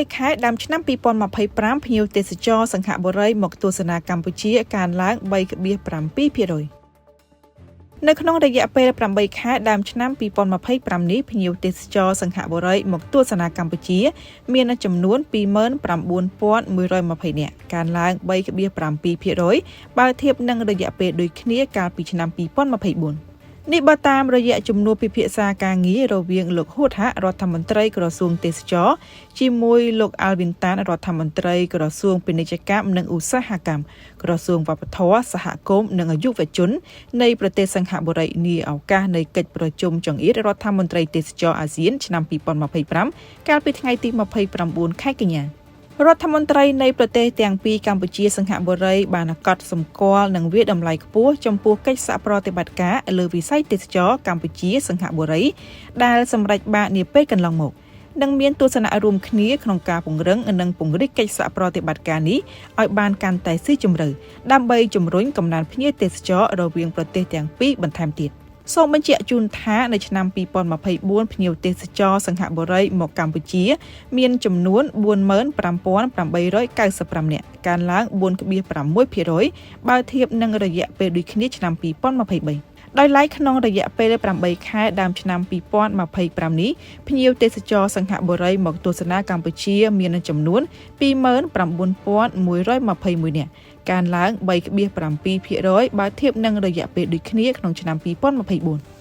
8ខែដើមឆ្នាំ2025ភ្ញៀវទេសចរសង្ហបុរីមកទស្សនាកម្ពុជាកើនឡើង3.7%នៅក្នុងរយៈពេល8ខែដើមឆ្នាំ2025នេះភ្ញៀវទេសចរសង្ហបុរីមកទស្សនាកម្ពុជា មានចំនួន29,120នាក់កើនឡើង3.7%បើធៀបនឹងរយៈពេលដូចគ្នាកាលពីឆ្នាំ2024នេះបើតាមរយៈជំនួបពិភាក្សាការងាររវាងលោកហួតហៈរដ្ឋមន្ត្រីក្រសួងទេសចរជាមួយលោកអាល់វិនតានរដ្ឋមន្ត្រីក្រសួងពាណិជ្ជកម្មនិងឧស្សាហកម្មក្រសួងវប្បធម៌សហគមន៍និងយុវជននៃប្រទេសសង្ហបុរីនាឱកាសនៃកិច្ចប្រជុំចង្អៀតរដ្ឋមន្ត្រីទេសចរអាស៊ានឆ្នាំ2025កាលពីថ្ងៃទី29ខែកញ្ញារដ្ឋមន្ត្រីនៃប្រទេសទាំងពីរកម្ពុជាសង្ហបុរីបានកត់សម្គាល់និងវាយតម្លៃខ្ពស់ចំពោះកិច្ចសហប្រតិបត្តិការលើវិស័យទេសចរកម្ពុជាសង្ហបុរីដែលសម្រេចបាននាពេលកន្លងមកនិងមានទស្សនៈរួមគ្នាក្នុងការពង្រឹងនិងពង្រីកកិច្ចសហប្រតិបត្តិការនេះឲ្យបានកាន់តែស៊ីជម្រៅដើម្បីជំរុញកំណើនភ្ញៀវទេសចររវាងប្រទេសទាំងពីរបន្ថែមទៀតសូមបញ្ជាក់ជូនថានៅឆ្នាំ2024ភ្ញៀវទេសចរសង្ហបុរីមកកម្ពុជា មានចំនួន45,895នាក់កើនឡើង4.6%បើធៀបនឹងរយៈពេលដូចគ្នាឆ្នាំ2023ដោយឡែកក្នុងរយៈពេល8ខែដើមឆ្នាំ2025នេះភ្ញៀវទេសចរសង្ហបុរីមកទស្សនាកម្ពុជាមានចំនួន29,121នាក់កើនឡើង3.7%បើធៀបនឹងរយៈពេលដូចគ្នាក្នុងឆ្នាំ2024។